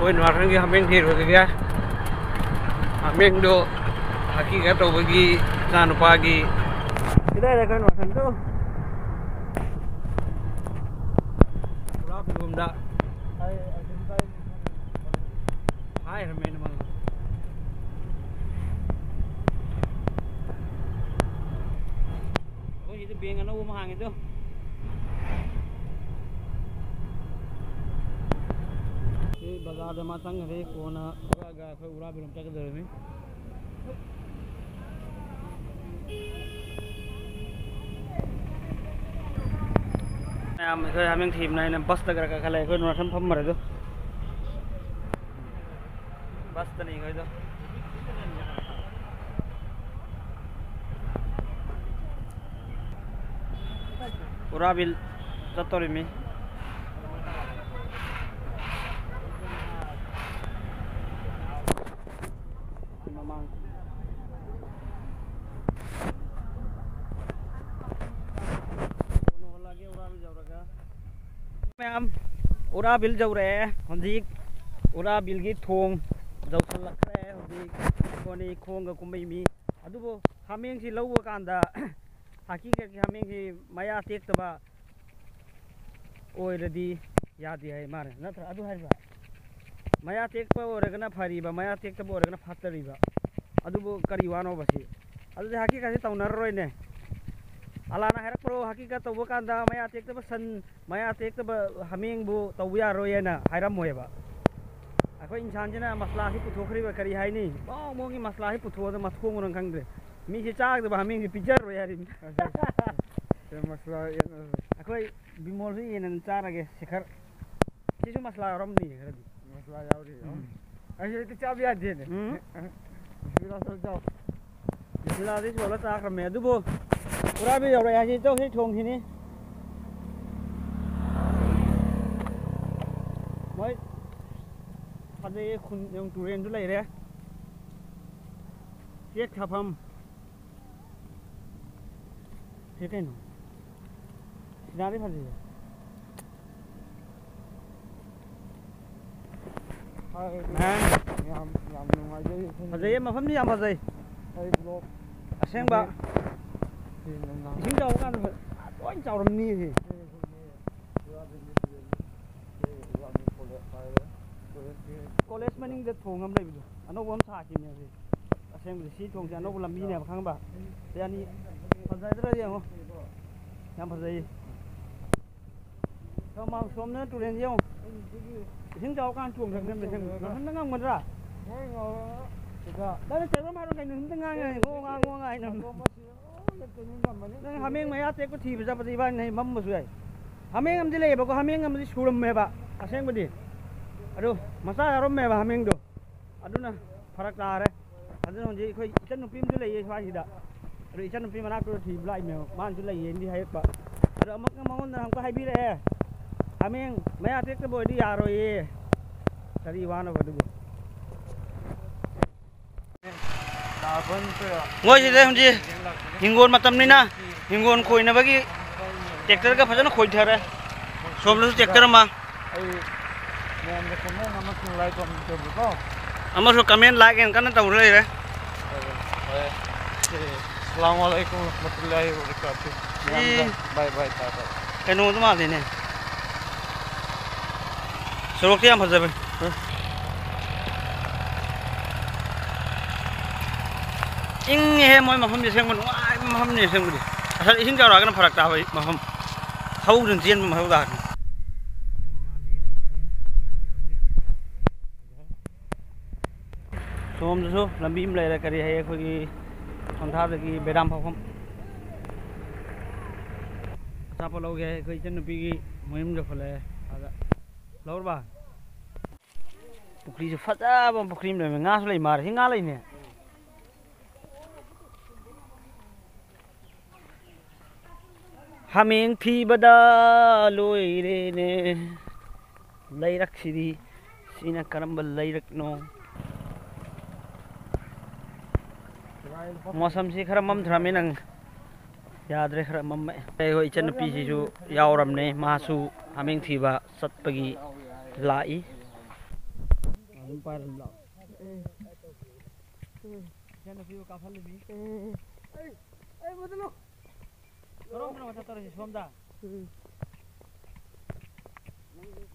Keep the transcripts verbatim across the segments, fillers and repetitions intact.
ꯑꯩꯈꯣꯏ ꯅꯨꯡꯉꯥꯏꯈꯪꯒꯤ ꯍꯥꯃꯦꯡ ꯊꯤꯔꯨꯔꯒꯦ꯫ ꯍꯥꯃꯦꯡꯗꯣ ꯍꯥꯀꯤ ꯈꯔ ꯇꯧꯕꯒꯤ ꯏꯆꯥꯅꯨꯄꯥꯒꯤ꯫ ꯀꯗꯥꯏꯗ ꯑꯩꯈꯣꯏ ꯅꯨꯡꯉꯥꯏꯈꯪꯗꯣ? ꯄꯨꯔꯥ ꯐꯤꯕꯝꯗ꯫ ꯍꯥꯏꯈ꯭ꯔꯃꯦ ꯑꯩꯅ ꯃꯉꯣꯟꯗ꯫ ꯑꯩꯈꯣꯏ ꯁꯤꯗ ꯕꯦꯡ ꯑꯅꯧꯕ ꯑꯃ ꯍꯥꯡꯉꯦ ꯑꯗꯣ꯫ ꯁꯤ ꯕꯖꯥꯔꯗ ꯃꯥ ꯆꯪꯈ꯭ꯔꯦ, ꯀꯣꯟꯅ ꯊꯣꯛꯂꯛꯑꯒ ꯑꯩꯈꯣꯏ ꯎꯔꯥꯕꯤꯔꯣꯝ ꯆꯠꯀꯗꯧꯔꯤꯕꯅꯤ꯫ ꯃꯌꯥꯝ ꯑꯩꯈꯣꯏ ꯍꯥꯃꯦꯡ ꯊꯤꯕꯅ ꯑꯩꯅ ꯕꯁꯇ ꯈꯔ ꯀꯥꯈꯠꯂꯦ, ꯑꯩꯈꯣꯏ ꯅꯣꯔꯊꯟ ꯐꯝꯃꯔꯦ ꯑꯗꯣ꯫ ꯕꯁꯇꯅꯤ ꯑꯩꯈꯣꯏꯗꯣ꯫ ꯎꯔꯥꯕꯤꯜ ꯆꯠꯇꯧꯔꯤꯃꯤ꯫ ꯃꯃꯥꯡ꯫ ꯃꯌꯥꯝ, ꯎꯔꯥꯕꯤꯜ ꯌꯧꯔꯛꯑꯦ ꯍꯧꯖꯤꯛ꯫ ꯎꯔꯥꯕꯤꯜꯒꯤ ꯊꯣꯡ ꯌꯧꯁꯜꯂꯛꯈ꯭ꯔꯦ ꯍꯧꯖꯤꯛ꯫ ꯑꯩꯈꯣꯏꯅꯤ ꯈꯣꯡꯒ ꯀꯨꯝꯕꯩ ꯃꯤ꯫ ꯑꯗꯨꯕꯨ ꯍꯥꯃꯦꯡꯁꯤ ꯂꯧꯕ ꯀꯥꯟꯗ ꯍꯥꯀꯤꯒꯠꯀꯤ ꯍꯥꯃꯦꯡꯁꯤ ꯃꯌꯥ ꯇꯦꯛꯇꯕ ꯑꯣꯏꯔꯗꯤ ꯌꯥꯗꯦ ꯍꯥꯏ ꯃꯥꯅ꯫ ꯅꯠꯇ꯭ꯔꯥ? ꯑꯗꯨ ꯍꯥꯏꯕ꯫ ꯃꯌꯥ ꯇꯦꯛꯄ ꯑꯣꯏꯔꯒꯅ ꯐꯔꯤꯕ, ꯃꯌꯥ ꯇꯦꯛꯇꯕ ꯑꯣꯏꯔꯒꯅ ꯐꯠꯇꯔꯤꯕ꯫ ꯑꯗꯨꯕꯨ ꯀꯔꯤ ꯋꯥꯅꯣꯕ ꯁꯤ? ꯑꯗꯨꯗꯤ ꯍꯥꯀꯤꯒꯠꯁꯤ ꯇꯧꯅꯔꯔꯣꯏꯅꯦ꯫ ꯑꯂꯥꯅ ꯍꯥꯏꯔꯛꯄ꯭ꯔꯣ, ꯍꯥꯀꯤꯒꯠ ꯇꯧꯕ ꯀꯥꯟꯗ ꯃꯌꯥ ꯇꯦꯛꯇꯕ ꯁꯟ, ꯃꯌꯥ ꯇꯦꯛꯇꯕ ꯍꯥꯃꯦꯡꯕꯨ ꯇꯧꯕ ꯌꯥꯔꯣꯏ ꯍꯥꯏꯅ ꯍꯥꯏꯔꯝꯃꯣꯏꯕ꯫ ꯑꯩꯈꯣꯏ ꯏꯟꯁꯥꯟꯁꯤꯅ ꯃꯁꯂꯥꯁꯤ ꯄꯨꯊꯣꯛꯈ꯭ꯔꯤꯕ ꯀꯔꯤ ꯍꯥꯏꯅꯤ? ꯃꯑꯣꯡ ꯃꯑꯣꯡꯒꯤ ꯃꯁꯂꯥꯁꯤ ꯄꯨꯊꯣꯛꯑꯗ ꯃꯊꯣꯡ ꯃꯔꯝ ꯈꯪꯗ꯭ꯔꯦ꯫ ꯃꯤꯁꯤ ꯆꯥꯒꯗꯕ ꯍꯥꯃꯦꯡꯁꯤ ꯄꯤꯖꯔꯣꯏ ꯍꯥꯏꯔꯤꯕꯅꯤ꯫ ꯑꯗꯨ, ꯁꯦ ꯃꯁꯂꯥ ꯌꯦꯟ ꯑꯗꯨ꯫ ꯑꯩꯈꯣꯏ ꯕꯤꯃꯣꯜꯁꯨ ꯌꯦꯟ ꯑꯗꯨꯝ ꯆꯥꯔꯒꯦ, ꯁꯦꯈꯔ꯫ ꯁꯤꯁꯨ ꯃꯁꯂꯥ ꯌꯥꯎꯔꯝꯅꯤ ꯈꯔꯗꯤ꯫ ꯃꯁꯂꯥ ꯌꯥꯎꯔꯤ꯫ ꯎꯝ꯫ ꯑꯩꯁꯨ ꯍꯦꯛꯇ ꯆꯥꯕ ꯌꯥꯗꯦꯅꯦ꯫ ꯎꯝ꯫ ꯕꯤꯁꯃꯤꯜꯂꯥ ꯇꯧꯔ ꯆꯥꯎ꯫ ꯕꯤꯁꯃꯤꯜꯂꯥꯗꯤ ꯁꯣꯜꯂ ꯆꯥꯈ꯭ꯔꯃꯦ꯫ ꯑꯗꯨꯕꯨ ꯎꯔꯥꯕꯤ ꯌꯧꯔꯛꯑꯦ ꯍꯥꯏꯁꯤ ꯏꯇꯧꯁꯤ ꯊꯣꯡꯈꯤꯅꯤ꯫ ꯃꯣꯏ ꯐꯖꯩꯌꯦ, ꯈꯨꯟ ꯌꯦꯡꯉꯨ, ꯇꯨꯔꯦꯟꯁꯨ ꯂꯩꯔꯦ꯫ ꯆꯦꯛ ꯁꯥꯐꯝ꯫ ꯁꯤ ꯀꯩꯅꯣ? ꯁꯤꯗꯥꯗꯤ ꯐꯖꯩꯌꯦ꯫ ꯃꯌꯥꯝ꯫ ꯌꯥꯝ, ꯌꯥꯝ ꯅꯨꯡꯉꯥꯏꯖꯩ꯫ ꯐꯖꯩꯌꯦ, ꯃꯐꯝꯗꯤ ꯌꯥꯝ ꯐꯖꯩ꯫ ꯑꯩ vlog ꯑꯁꯦꯡꯕ꯫ ꯍꯦꯟꯅ ꯅꯨꯡꯉꯥꯏ꯫ ꯏꯁꯤꯡ ꯆꯥꯎꯕ ꯀꯥꯟꯗ ꯂꯣꯏ ꯆꯥꯎꯔꯝꯅꯤ ꯁꯤ꯫ ꯀꯣꯂꯦꯖ ꯃꯅꯤꯡꯗ ꯊꯣꯡ ꯑꯃ ꯂꯩꯕꯗꯣ, ꯑꯅꯧꯕ ꯑꯃ ꯁꯥꯈꯤꯕꯅꯦ ꯍꯧꯖꯤꯛ꯫ ꯑꯁꯦꯡꯕꯗꯤ ꯁꯤ ꯊꯣꯡꯁꯦ ꯑꯅꯧꯕ ꯂꯝꯕꯤꯅꯦꯕ, ꯈꯪꯕ? ꯁꯤ ꯑꯅꯤ ꯐꯖꯗ꯭ꯔꯥ ꯌꯦꯡꯉꯣ꯫ ꯌꯥꯝ ꯐꯖꯩꯌꯦ꯫ ꯁꯣꯝ-, ꯁꯣꯝꯗꯅ ꯇꯨꯔꯦꯟꯁꯦ ꯌꯦꯡꯉꯣ꯫ ꯏꯁꯤꯡ ꯆꯥꯎꯔꯀꯥꯟꯗ ꯆꯣꯡꯊꯔꯛꯀꯅꯤ꯫ ꯅꯊꯟꯇ ꯉꯝꯒꯗ꯭ꯔꯥ? ꯅꯪꯅ ꯆꯦꯔꯣ ꯃꯥꯔꯣ ꯀꯩꯅꯣ ꯅꯊꯟꯇ ꯉꯥꯡꯉꯦ, ꯉꯣ ꯉꯥ, ꯉꯣ ꯉꯥ ꯍꯥꯏꯅ꯫ ꯅꯪ ꯍꯥꯃꯦꯡ ꯃꯌꯥ ꯇꯦꯛꯄ ꯊꯤꯕ ꯆꯠꯄꯗ ꯏꯕꯥꯅꯤ ꯍꯌꯦꯡ ꯃꯝꯕꯁꯨ ꯌꯥꯏ꯫ ꯍꯥꯃꯦꯡ ꯑꯃꯗꯤ ꯂꯩꯌꯦꯕꯀꯣ, ꯍꯥꯃꯦꯡ ꯑꯃꯗꯤ ꯁꯨꯔꯝꯃꯦꯕ ꯑꯁꯦꯡꯕꯗꯤ꯫ ꯑꯗꯨ ꯃꯆꯥ ꯌꯥꯎꯔꯝꯃꯦꯕ ꯍꯥꯃꯦꯡꯗꯣ꯫ ꯑꯗꯨꯅ ꯐꯔꯛ ꯇꯥꯔꯦ꯫ ꯑꯗꯨꯅ ꯍꯧꯖꯤꯛ ꯑꯩꯈꯣꯏ ꯏꯆꯟ ꯅꯨꯄꯤ ꯑꯃꯁꯨ ꯂꯩꯌꯦ ꯁ꯭ꯋꯥꯏꯁꯤꯗ꯫ ꯑꯗꯨ ꯏꯆꯟ ꯅꯨꯄꯤ ꯃꯅꯥꯛꯇꯨꯗ ꯊꯤꯕ ꯂꯥꯛꯏꯅꯦꯕ꯫ ꯃꯥꯅꯁꯨ ꯂꯩꯌꯦꯅꯗꯤ ꯍꯥꯏꯔꯛꯄ꯫ ꯑꯗꯣ ꯑꯃꯨꯛꯅ ꯃꯉꯣꯟꯗ ꯑꯃꯨꯛꯀ ꯍꯥꯏꯕꯤꯔꯛꯑꯦ, "ꯍꯥꯃꯦꯡ ꯃꯌꯥ ꯇꯦꯛꯇꯕ ꯑꯣꯏꯔꯗꯤ ꯌꯥꯔꯣꯏꯌꯦ꯫ ꯀꯔꯤ ꯋꯥꯅꯣꯕ ꯑꯗꯨꯕꯨ?" ꯃꯣꯏꯁꯤꯗ ꯍꯧꯖꯤꯛ ꯍꯤꯡꯒꯣꯜ ꯃꯇꯝꯅꯤꯅ ꯍꯤꯡꯒꯣꯜ ꯈꯣꯏꯅꯕꯒꯤ ꯇ꯭ꯔꯦꯛꯇꯔꯒ ꯐꯖꯅ ꯈꯣꯏꯊꯔꯦ꯫ ꯁꯣꯝꯗꯁꯨ ꯇ꯭ꯔꯦꯛꯇꯔ ꯑꯃ꯫ ꯑꯩ ꯃꯌꯥꯝꯗ comment ꯑꯃꯁꯨꯡ like ꯑꯃꯁꯨꯡ ꯇꯧꯕꯤꯌꯨꯀꯣ꯫ ꯑꯃꯁꯨ comment, like ꯍꯦꯟꯅ ꯀꯟꯅ ꯇꯧꯔ ꯂꯩꯔꯦ꯫ ꯍꯣꯏ, ꯍꯣꯏ꯫ ꯑꯁꯂꯥꯃꯨ ꯑꯂꯥꯏꯀꯨꯝ ꯋꯔꯍꯃꯇꯨꯜꯂꯥꯍꯤ ꯋꯕꯔꯀꯥꯇꯨꯍ꯫ ꯁꯤ ꯃꯌꯥꯝꯗ bye bye, ꯇꯥꯇꯥ꯫ ꯀꯩꯅꯣꯗꯣ ꯃꯥꯜꯂꯤꯅꯦ꯫ ꯁꯣꯔꯣꯛꯇꯤ ꯌꯥꯝ ꯐꯖꯕꯅꯤ꯫ ꯏꯪꯉꯦꯍꯦ, ꯃꯣꯏ ꯃꯐꯝꯁꯦ ꯑꯁꯦꯡꯕ ꯅꯨꯡꯉꯥꯏꯕ ꯃꯐꯝꯅꯤ ꯑꯁꯦꯡꯕꯗꯤ꯫ ꯑꯁ, ꯏꯁꯤꯡ ꯆꯥꯎꯔꯛꯑꯒꯅ ꯐꯔꯛ ꯇꯥꯕ ꯃꯐꯝ꯫ ꯍꯧꯗꯨꯅ ꯆꯦꯟꯕ ꯃꯊꯧ ꯇꯥꯔꯦ꯫ ꯁꯣꯝꯗꯁꯨ ꯂꯝꯕꯤ ꯑꯃ ꯂꯩꯔꯦ, ꯀꯔꯤ ꯍꯥꯏꯌꯦ, ꯑꯩꯈꯣꯏꯒꯤ ꯊꯣꯡꯊꯥꯗꯒꯤ ꯕꯦꯗꯥꯝ ꯐꯥꯎꯐꯝ꯫ ꯑꯆꯥꯄꯣꯠ ꯂꯧꯒꯦ ꯍꯥꯏ, ꯑꯩꯈꯣꯏ ꯏꯆꯟꯅꯨꯄꯤꯒꯤ ꯃꯌꯨꯝ ꯌꯧꯁꯜꯂꯛꯑꯦ꯫ ꯑꯗ ꯂꯧꯔꯕ? ꯄꯨꯈ꯭ꯔꯤꯁꯨ ꯐꯖꯕ ꯄꯨꯈ꯭ꯔꯤ ꯑꯃ ꯂꯩꯔꯝꯃꯦ꯫ ꯉꯥꯁꯨ ꯂꯩ ꯃꯥꯜꯂꯦ꯫ ꯁꯤ ꯉꯥ ꯂꯩꯅꯦ꯫ ꯍꯥꯃꯦꯡ ꯊꯤꯕꯗ ꯂꯣꯏꯔꯦꯅꯦ꯫ ꯂꯩꯔꯛꯁꯤꯗꯤ, ꯁꯤꯅ ꯀꯔꯝꯕ ꯂꯩꯔꯛꯅꯣ? ꯃꯣꯁꯝꯁꯤ ꯈꯔ ꯃꯝꯊꯔꯝꯃꯤ ꯅꯪ꯫ ꯌꯥꯗ꯭ꯔꯦ, ꯈꯔ ꯃꯝꯃꯛꯑꯦ꯫ ꯑꯩꯈꯣꯏ ꯏꯆꯟꯅꯨꯄꯤꯁꯤꯁꯨ ꯌꯥꯎꯔꯝꯅꯦ, ꯃꯥꯁꯨ ꯍꯥꯃꯦꯡ ꯊꯤꯕ ꯆꯠꯄꯒꯤ ꯂꯥꯛꯏ꯫ ꯑꯗꯨꯝ ꯄꯥꯏꯔ ꯑꯗꯨꯝ ꯂꯥꯛꯑꯣ꯫ ꯎꯝ꯫ ꯎꯝ꯫ ꯏꯆꯟꯅꯨꯄꯤꯕꯨ ꯀꯥꯞꯍꯜꯂꯤꯃꯤ꯫ ꯎꯝ꯫ ꯑꯩ, ꯑꯩ ꯃꯗꯨ ꯂꯧ꯫ ꯀꯔꯣꯝꯗꯅꯣ ꯃꯊꯛ ꯇꯧꯔꯤꯁꯤ? ꯁꯣꯝꯗ? ꯎꯝ꯫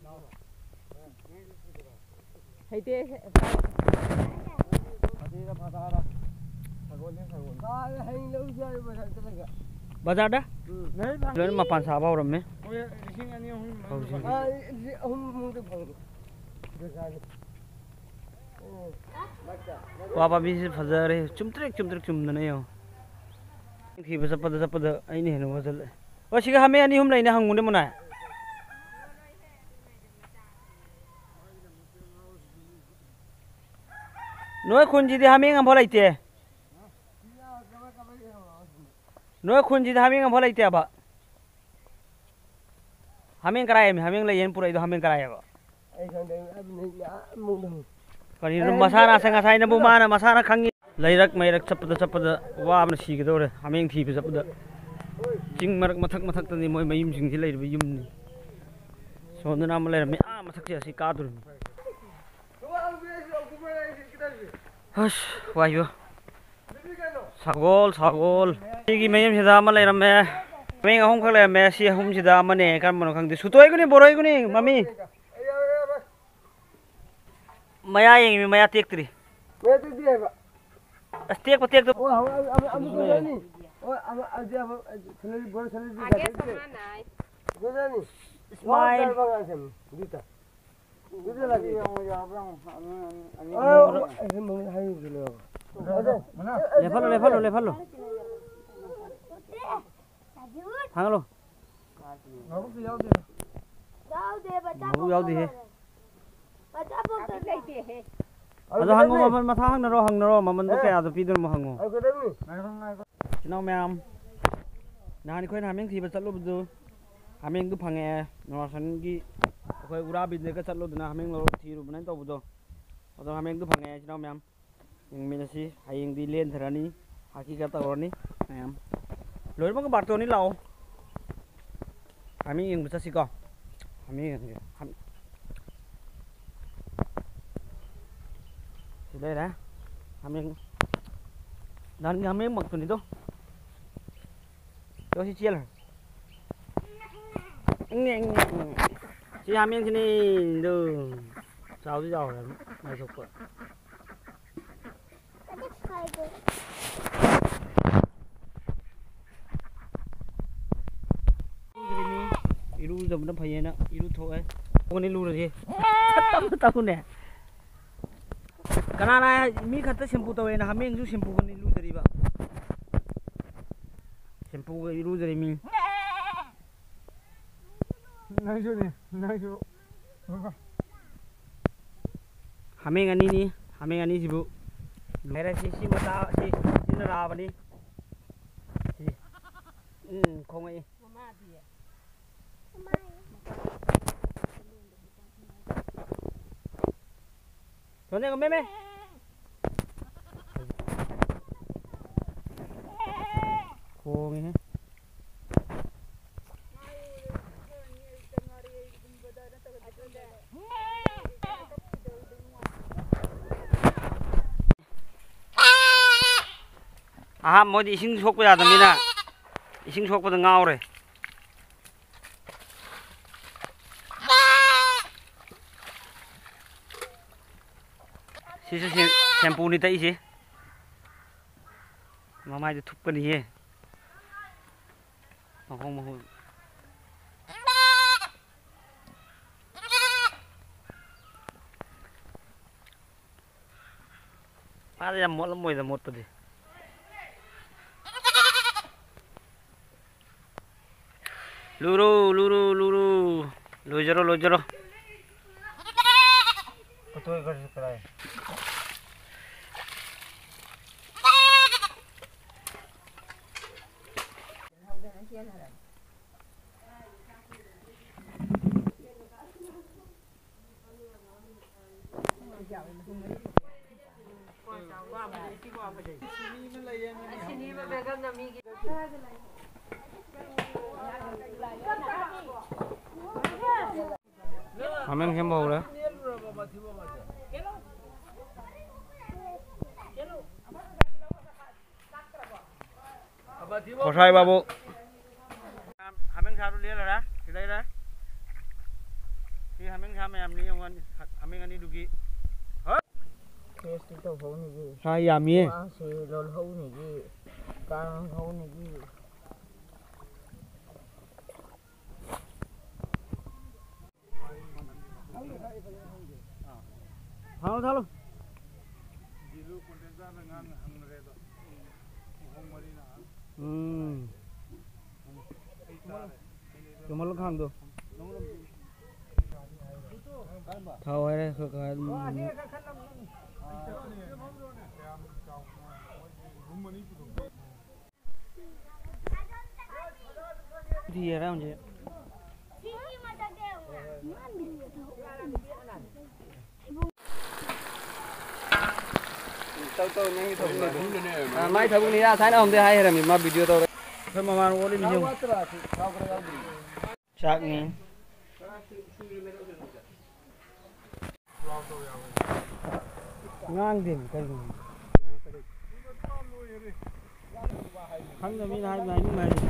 ꯂꯥꯛꯑꯣ꯫ ꯍꯩꯇꯦ꯫ ꯐꯗꯤꯗ ꯐꯗꯥꯗ꯫ ꯁꯒꯣꯜꯅꯦ, ꯁꯒꯣꯜ꯫ ꯀꯥꯏ ꯍꯌꯦꯡ ꯂꯧ ꯆꯠꯂꯦ ꯕꯖꯥꯔ ꯆꯠꯂꯒ꯫ ꯕꯖꯥꯔꯗ? ꯎꯝ꯫ ꯂꯣꯏꯅ ꯃꯄꯥꯟ ꯁꯥꯕ ꯍꯧꯔꯝꯃꯦ꯫ ꯍꯣꯏ, ꯂꯤꯁꯤꯡ ꯑꯅꯤ ꯑꯍꯨꯝ ꯍꯧꯖꯤꯛ꯫ ꯑꯥ, ꯂꯤꯁꯤꯡ ꯑꯍꯨꯝ ꯃꯨꯛꯇ ꯐꯪꯉꯦ꯫ ꯕꯖꯥꯔꯗ꯫ ꯎꯝ꯫ ꯋꯥ ꯄꯥꯝꯕꯤꯁꯤ ꯐꯖꯔꯦ꯫ ꯆꯨꯝꯇ꯭ꯔꯤꯛ, ꯆꯨꯝꯇ꯭ꯔꯤꯛ ꯆꯨꯝꯗꯅ ꯌꯦꯡꯉꯣ꯫ ꯊꯤꯕ ꯆꯠꯄꯗ, ꯆꯠꯄꯗ ꯑꯩꯅ ꯍꯦꯟꯅ ꯋꯥꯖꯜꯂꯛꯑꯦ꯫ ꯍꯣꯏ, ꯁꯤꯒ ꯍꯥꯃꯦꯡ ꯑꯅꯤ ꯑꯍꯨꯝ ꯂꯩꯅꯦ, ꯍꯪꯉꯨꯅꯦ ꯃꯨꯅꯥꯏ꯫ ꯅꯣꯏ ꯈꯨꯟꯁꯤꯗꯤ ꯍꯥꯃꯦꯡ ꯑꯃꯐꯥꯎ ꯂꯩꯇꯦ꯫ ꯅꯣꯏ ꯈꯨꯟꯁꯤꯗ ꯍꯥꯃꯦꯡ ꯑꯃꯐꯥꯎ ꯂꯩꯇꯦꯕ꯫ ꯍꯥꯃꯦꯡ ꯀꯔꯥꯏ ꯍꯥꯃꯦꯡ ꯂꯩꯌꯦꯅ ꯄꯨꯔꯛꯏꯗꯣ? ꯍꯥꯃꯦꯡ ꯀꯔꯥꯏꯑꯕ? ꯑꯩ ꯈꯪꯗꯦ, ꯑꯗꯨꯅꯤ ꯌꯥꯝ ꯃꯨꯛ ꯅꯪ꯫ ꯀꯔꯤꯅꯣ ꯑꯩ ꯃꯁꯥꯅ ꯍꯥꯏꯗꯤ ꯉꯁꯥꯏ ꯉꯁꯥꯏꯅꯕꯨ ꯑꯗꯨꯅ ꯃꯥꯅ ꯃꯁꯥꯅ ꯈꯪꯉꯤ꯫ ꯂꯩꯔꯛ ꯃꯩꯔꯛ ꯆꯠꯄꯗ ꯆꯠꯄꯗ ꯋꯥꯕꯅ ꯁꯤꯒꯗꯧꯔꯦ ꯍꯥꯃꯦꯡ ꯊꯤꯕ ꯆꯠꯄꯗ꯫ ꯆꯤꯡ ꯃꯔꯛ ꯃꯊꯛ ꯃꯊꯛꯇꯅꯤ ꯃꯣꯏ ꯃꯌꯨꯝꯁꯤꯡꯁꯤ ꯂꯩꯔꯤꯕ ꯌꯨꯝꯅꯤ꯫ ꯁꯣꯝꯗꯅ ꯑꯃ ꯂꯩꯔꯝꯃꯤ, ꯑꯥ ꯃꯊꯛꯁꯦ ꯑꯁꯤ ꯀꯥꯗꯣꯔꯤꯕꯅꯤ꯫ ꯑꯁ, ꯋꯥꯏꯌꯣ꯫ ꯁꯒꯣꯜ, ꯁꯒꯣꯜ꯫ ꯁꯤꯒꯤ ꯃꯌꯨꯝꯁꯤꯗ ꯑꯃ ꯂꯩꯔꯝꯃꯦ꯫ ꯍꯥꯃꯦꯡ ꯑꯍꯨꯝꯈꯛ ꯂꯩꯔꯝꯃꯦ꯫ ꯁꯤ ꯑꯍꯨꯝꯁꯤꯗ ꯑꯃꯅꯦ꯫ ꯀꯔꯝꯕꯅꯣ ꯈꯪꯗꯦ꯫ ꯁꯨꯇꯣꯏꯒꯅꯤ, ꯕꯣꯔꯣꯏꯒꯅꯤ, ꯃꯃꯤ꯫ ꯃꯌꯥ ꯌꯦꯡꯉꯤ, ꯃꯌꯥ ꯇꯦꯛꯇ꯭ꯔꯤ꯫ ꯃꯌꯥ ꯇꯦꯛꯇ꯭ꯔꯤ ꯍꯥꯏꯕ? ꯑꯁ, ꯇꯦꯛꯄ ꯇꯦꯛꯇ꯫ ꯑꯣ, ꯑꯃ, ꯑꯃ, ꯑꯃ, ꯑꯃ ꯐꯖꯅꯤ꯫ ꯑꯣ, ꯑꯃ, ꯑꯗꯨꯗꯤ ꯑꯃ, ꯁꯦꯂꯔꯤ, ꯕꯣꯔꯣꯏ ꯁꯦꯂꯔꯤ ꯑꯥꯒꯦ ꯀꯥꯏꯗꯩ? ꯁꯃꯥꯅꯥꯏ꯫ ꯐꯖꯅꯤ꯫ ꯏꯁꯃꯥꯏꯜ꯫ ꯋꯥ ꯗꯔꯕ ꯉꯥꯡꯁꯦ, ꯗꯨꯇ꯫ ꯂꯦꯞꯍꯜꯂꯣ, ꯂꯦꯞꯍꯜꯂꯣ꯫ ꯊꯥꯡꯒꯠꯂꯣ꯫ ꯌꯥꯎꯗꯦ, ꯃꯆꯥ ꯃꯕꯨꯛ ꯌꯥꯎꯗꯦꯍꯦ꯫ ꯄꯣꯛꯇ ꯉꯥꯏꯔꯤ꯫ ꯃꯆꯥ ꯄꯣꯛꯇ ꯉꯥꯏꯔꯤ꯫ ꯑꯗꯣ ꯍꯪꯉꯣ, ꯃꯃꯜ ꯃꯊꯥ ꯍꯪꯅꯔꯣ, ꯍꯪꯅꯔꯣ, ꯃꯃꯜꯗꯣ ꯀꯌꯥꯗꯣ ꯄꯤꯗꯣꯏꯅꯣ ꯍꯪꯉꯣ꯫ ꯏꯆꯤꯟ ꯏꯅꯥꯎ ꯃꯌꯥꯝ, ꯅꯍꯥꯟ ꯑꯩꯈꯣꯏꯅ ꯍꯥꯃꯦꯡ ꯊꯤꯕ ꯆꯠꯂꯨꯕꯗꯨ, ꯍꯥꯃꯦꯡꯗꯨ ꯐꯪꯉꯛꯑꯦ꯫ ꯅꯣꯔꯥꯁꯟꯒꯤ ꯑꯩꯈꯣꯏ ꯎꯔꯥꯕꯤꯟꯗꯒ ꯆꯠꯂꯨꯗꯅ ꯍꯥꯃꯦꯡ ꯂꯧꯔ ꯊꯤꯔꯨꯕꯅ ꯇꯧꯕꯗꯣ, ꯑꯗꯣ ꯍꯥꯃꯦꯡꯗꯨ ꯐꯪꯉꯛꯑꯦ, ꯏꯆꯤꯟ ꯏꯅꯥꯎ ꯃꯌꯥꯝ꯫ ꯌꯦꯡꯃꯤꯟꯅꯁꯤ꯫ ꯍꯌꯦꯡꯗꯤ ꯂꯦꯟꯊꯔꯅꯤ, ꯍꯥꯀꯤ ꯈꯔ ꯇꯧꯔꯅꯤ ꯃꯌꯥꯝ꯫ ꯂꯣꯏꯅꯃꯛ ꯕꯥꯔꯇꯣꯟꯅꯤ, ꯂꯥꯛꯑꯣ꯫ ꯍꯥꯃꯤ ꯌꯦꯡꯕ ꯆꯠꯁꯤꯀꯣ꯫ ꯍꯥꯃꯤ ꯌꯦꯡꯁꯦ꯫ ꯍꯥꯃꯤ-, ꯂꯩꯔꯦ꯫ ꯍꯥꯃꯦꯡ꯫ ꯅꯍꯥꯟꯒꯤ ꯍꯥꯃꯦꯡꯃꯛꯇꯨꯅꯤꯗꯣ꯫ ꯌꯣ, ꯁꯤ ꯆꯦꯜꯂꯦ꯫ ꯁꯤ ꯍꯥꯃꯦꯡꯁꯤꯅꯤ꯫ ꯗꯨ꯫ ꯆꯥꯎꯗꯤ ꯆꯥꯎꯔꯦ꯫ ꯃꯥꯏ ꯊꯣꯛꯄ꯫ ꯏꯔꯨꯖꯕꯅ ꯐꯩꯌꯦꯅ ꯏꯔꯨ ꯊꯣꯛꯑꯦ꯫ ꯀꯣꯟꯅꯤ ꯂꯨꯔꯁꯤ꯫ ꯇꯞꯅ ꯇꯧꯅꯦ꯫ ꯀꯅꯥꯅ ꯍꯥꯏ ꯃꯤ ꯈꯛꯇ ꯁꯦꯝꯄꯨ ꯇꯧꯋꯦꯅ? ꯍꯥꯃꯦꯡꯁꯨ ꯁꯦꯝꯄꯨꯒꯅꯤ ꯂꯨꯖꯔꯤꯕ꯫ ꯁꯦꯝꯄꯨꯒ ꯏꯔꯨꯖꯔꯤ ꯃꯤ꯫ ꯅꯪꯁꯨꯅꯦ, ꯅꯪꯁꯨ꯫ ꯍꯥꯃꯦꯡ ꯑꯅꯤꯅꯤ, ꯍꯥꯃꯦꯡ ꯑꯅꯤꯁꯤꯕꯨ꯫ ꯂꯩꯔꯦ, ꯁꯤ, ꯁꯤ ꯃꯆꯥ, ꯁꯤ, ꯁꯤꯅ ꯂꯥꯕꯅꯤ꯫ ꯁꯤ꯫ ꯎꯝ, ꯈꯣꯡꯉꯛꯏ꯫ ꯃꯃꯥꯗꯤ? ꯁꯣꯟꯖꯦꯟ ꯃꯦꯃꯦ꯫ ꯈꯣꯡꯉꯤꯍꯦ꯫ ꯑꯍꯥ, ꯃꯣꯏꯗꯤ ꯏꯁꯤꯡ ꯁꯣꯛꯄ ꯌꯥꯗꯕꯅꯤꯅ ꯏꯁꯤꯡ ꯁꯣꯛꯄꯗ ꯉꯥꯎꯔꯦ꯫ ꯁꯤꯁꯨ ꯁꯦꯝ-, ꯁꯦꯝꯄꯨꯅꯤ ꯇꯛꯏꯁꯦ꯫ ꯃꯃꯥꯏꯗ ꯊꯨꯞꯀꯅꯤꯍꯦ꯫ ꯃꯈꯣꯡ ꯃꯈꯨꯠ꯫ ꯃꯥꯗꯤ ꯌꯥꯝ ꯃꯣꯠꯂꯝꯃꯣꯏꯗ, ꯃꯣꯠꯄꯗꯤ꯫ ꯂꯨꯔꯣ, ꯂꯨꯔꯣ, ꯂꯨꯔꯣ꯫ ꯂꯣꯏꯖꯔꯣ, ꯂꯣꯏꯖꯔꯣ꯫ ꯍꯥꯃꯦꯡ ꯁꯦꯝꯕ ꯍꯧꯔꯦ꯫ ꯈꯣꯔꯁꯥꯏ ꯕꯥꯕꯨ꯫ ꯍꯥꯃꯦꯡ ꯁꯥꯗꯨ ꯂꯦꯜꯂꯔꯥ? ꯁꯤꯗꯩꯔ? ꯁꯤ ꯍꯥꯃꯦꯡ ꯁꯥ ꯃꯌꯥꯝꯅꯤ ꯌꯦꯡꯉꯣ, ꯍꯥꯃꯦꯡ ꯑꯅꯤꯗꯨꯒꯤ꯫ ꯇꯦꯁꯇꯤ ꯇꯧꯍꯧꯅꯤꯒꯤ꯫ ꯁꯥ ꯌꯥꯝꯃꯤꯌꯦ꯫ ꯋꯥꯁꯦ ꯂꯣꯜꯍꯧꯅꯤꯒꯤ꯫ ꯀꯥꯡꯍꯧꯅꯤꯒꯤ꯫ ꯊꯥꯂꯣ, ꯊꯥꯂꯣ꯫ ꯎꯝ꯫ ꯆꯨꯝꯍꯜꯂꯣ ꯈꯥꯡꯗꯣ꯫ ꯊꯥꯎ ꯍꯥꯏꯔꯦ, ꯈꯔ ꯈꯔ ꯑꯗꯨꯝ꯫ ꯊꯤꯔꯦ ꯍꯧꯖꯤꯛ꯫ ꯇꯧ, ꯇꯧ, ꯅꯪꯒꯤ ꯊꯕꯛꯅꯦ ꯑꯗꯣ꯫ ꯑ, ꯃꯥꯏ ꯊꯕꯛꯅꯤ, ꯉꯁꯥꯏꯅ ꯑꯍꯨꯝꯗꯩ ꯍꯥꯏꯈ꯭ꯔꯃꯤ, ꯃꯥ video ꯇꯧꯔꯦ꯫ ꯑꯩꯈꯣꯏ ꯃꯃꯥꯟ ꯑꯣꯜꯂꯤꯃꯤꯁꯤ ꯌꯦꯡꯉꯨ꯫ ꯆꯥꯛꯅꯤ꯫ ꯉꯥꯡꯗꯦꯃꯤ ꯀꯩꯅꯣ꯫ ꯈꯪꯗꯕ ꯃꯤꯅ ꯍꯥꯏꯕ ꯍꯥꯏꯅꯤꯡꯕ ꯍꯥꯏꯅꯤ꯫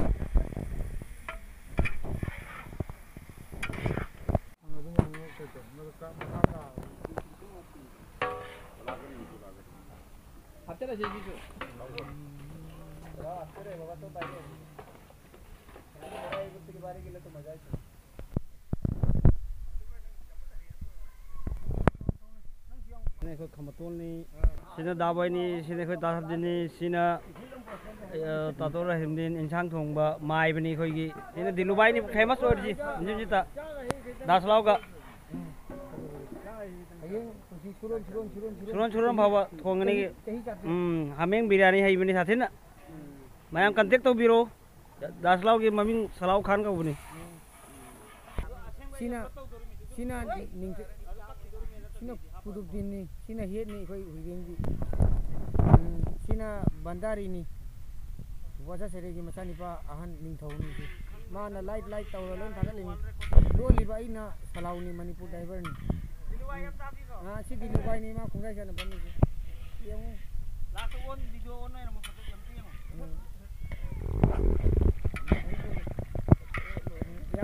ꯍꯥꯞꯆꯔꯁꯦ ꯁꯤꯁꯨ꯫ ꯑꯩꯈꯣꯏ ꯈꯝꯕꯇꯣꯜꯅꯤ꯫ ꯁꯤꯅ ꯗꯥꯕꯣꯏꯅꯤ, ꯁꯤꯅ ꯑꯩꯈꯣꯏ ꯗꯥ ꯁꯕꯗꯤꯟꯅꯤ, ꯁꯤꯅ, ꯑ, ꯇꯥꯇꯣ ꯔꯍꯤꯝꯗꯤꯟ, ꯏꯟꯁꯥꯡ ꯊꯣꯡꯕ ꯃꯥꯏꯕꯅꯤ ꯑꯩꯈꯣꯏꯒꯤ꯫ ꯁꯤꯅ ꯗꯤꯂꯨꯕꯥꯏꯅꯤ famous ꯑꯣꯏꯔꯤꯁꯤ, ꯃꯤꯁꯤꯠꯇ꯫ ꯗꯥꯁ ꯂꯥꯎꯒ꯫ ꯁꯨꯔꯣꯟ, ꯁꯨꯔꯣꯟ ꯐꯥꯎꯕ ꯊꯣꯡꯒꯅꯤ꯫ ꯎꯝ, ꯍꯥꯃꯦꯡ ꯕꯤꯔꯌꯥꯅꯤ ꯍꯩꯕꯅꯤ ꯁꯥꯊꯤꯅ꯫ ꯃꯌꯥꯝ contact ꯇꯧꯕꯤꯔꯣ꯫ ꯗꯥꯁ ꯂꯥꯎꯒꯤ ꯃꯃꯤꯡ ꯁꯂꯥꯎ ꯈꯥꯟ ꯀꯧꯕꯅꯤ꯫ ꯁꯤꯅ, ꯁꯤꯅ ꯅꯤꯡꯊ-, ꯁꯤꯅ ꯀꯨꯇꯨꯕꯗꯤꯟꯅꯤ, ꯁꯤꯅ ꯍꯦꯠꯅꯤ ꯑꯩꯈꯣꯏ ꯍꯨꯏꯔꯦꯟꯒꯤ꯫ ꯎꯝ, ꯁꯤꯅ ꯕꯟꯗꯥꯔꯤꯅꯤ, ꯋꯥꯖꯥ ꯁꯦꯔꯦꯒꯤ ꯃꯆꯥꯅꯤꯄꯥ ꯑꯍꯟ ꯅꯤꯡꯊꯧꯅꯤ ꯁꯤ꯫ ꯃꯥꯅ live, live ꯇꯧꯔ ꯂꯣꯏ ꯊꯥꯒꯠꯂꯤꯅꯤ꯫ ꯂꯣꯜꯂꯤꯕ ꯑꯩꯅ ꯁꯂꯥꯎꯅꯤ, ꯃꯅꯤꯄꯨꯔ driverꯅꯤ꯫ ꯑꯥ, ꯁꯤ ꯗꯤꯂꯨꯕꯥꯏꯅꯤ, ꯃꯥ ꯈꯣꯡꯖꯥꯏ ꯁꯥꯟꯅ ꯐꯝꯃꯤꯁꯦ꯫ ꯌꯦꯡꯉꯨ꯫ ꯎꯝ꯫ ꯂꯥꯁꯇ ꯑꯣꯟ video ꯑꯣꯟ ꯑꯣꯏꯅ ꯃꯈꯨꯠꯇ ꯑꯝꯇ ꯌꯦꯡꯉꯣ꯫ ꯎꯝ꯫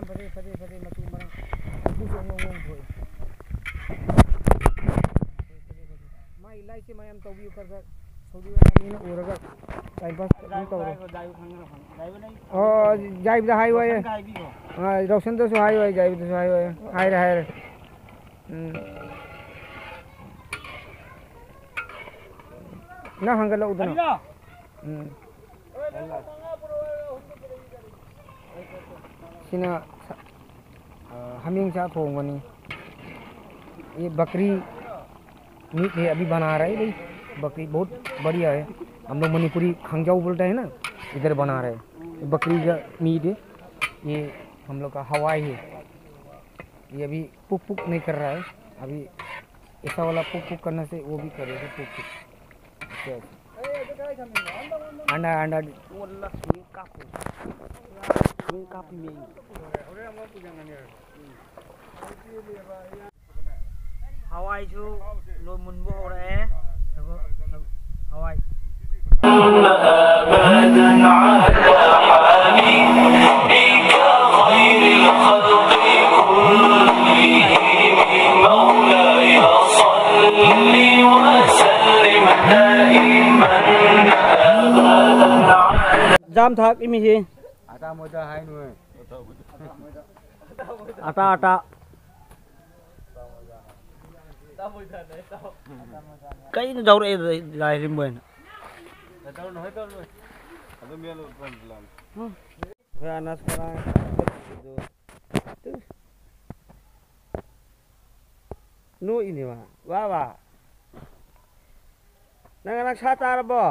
ꯐꯖꯩ, ꯐꯖꯩ, ꯐꯖꯩ, ꯃꯆꯨ ꯃꯔꯥꯡ꯫ ꯃꯀꯨꯁꯨ ꯑꯉꯧ ꯑꯉꯧꯕ ꯊꯣꯛꯏ꯫ ꯐꯖꯩ, ꯐꯖꯩ, ꯐꯖꯩ꯫ ꯃꯥꯒꯤ ꯂꯥꯏꯛꯁꯦ ꯃꯌꯥꯝ ꯇꯧꯕꯤꯌꯨ ꯈꯔ ꯈꯔ꯫ ꯁꯧꯗꯤ ꯑꯣꯏꯔꯝꯅꯤꯅ ꯎꯔꯒ time pass ꯑꯗꯨꯝ ꯇꯧꯔꯣ꯫ ꯑꯣ, ꯌꯥꯏꯕꯗ ꯍꯥꯏꯌꯨ ꯍꯥꯏꯌꯦ꯫ ꯑꯥ, ꯔꯣꯁꯟꯗꯁꯨ ꯍꯥꯏꯌꯨ ꯍꯥꯏꯌꯦ, ꯌꯥꯏꯕꯗꯁꯨ ꯍꯥꯏꯌꯨ ꯍꯥꯏꯌꯦ꯫ ꯍꯥꯏꯔꯦ, ꯍꯥꯏꯔꯦ꯫ ꯎꯝ꯫ ꯅꯪ ꯍꯪꯒꯠꯂꯛꯎꯗꯅ꯫ ꯎꯝ꯫ ꯁꯤꯅ ꯁ-, ꯑ, ꯍꯥꯃꯦꯡ ꯆꯥꯛ ꯊꯣꯡꯕꯅꯤ꯫ ये बकरी मीट है, अभी बना रहे हैं भाई। बकरी बहुत बढ़िया है। हम लोग मणिपुरी खंजाऊ बोलते हैं ना, इधर बना रहे हैं। ये बकरी का मीट है, ये हम लोग का हवाई है। ये अभी पुक पुक नहीं कर रहा है, अभी ऐसा वाला पुक पुक करने से वो भी करेगा पुक पुक। अच्छा, अच्छा। अंडा, अंडा। Wala, swing kapi. Swing kapi, man. ꯍꯋꯥꯏꯁꯨ ꯂꯣꯏ ꯃꯨꯟꯕ ꯍꯧꯔꯛꯑꯦ꯫ ꯊꯕꯛ, ꯍꯋꯥꯏ꯫ أبدا على حبيبك خير الخلق كلهم. مولاي صل وسلم دائما أبدا على ꯖꯥꯝ ꯊꯥꯛ ꯏꯃꯤꯍꯤ꯫ ꯑꯇꯥ ꯃꯣꯏꯗ ꯍꯥꯏꯅꯨꯍꯦ꯫ ꯑꯇꯥ, ꯑꯇꯥ꯫ ꯀꯩꯅꯣ ꯇꯧꯔꯛꯑꯦ ꯂꯥꯏꯔꯤꯝꯕ ꯑꯣꯏꯅ꯫ ꯑꯗꯨꯝ ꯃꯦꯜꯂꯣ, ꯄꯟꯖꯂꯥꯝ꯫ ꯎꯝ꯫ ꯑꯩꯈꯣꯏ ꯑꯅꯁ ꯉꯔꯥꯡ ꯅꯣꯛꯏꯅꯦ ꯃꯥ꯫ ꯕꯥꯕꯥ꯫ ꯅꯪ ꯉꯔꯥꯡ ꯁꯥ ꯆꯥꯔꯕꯣ?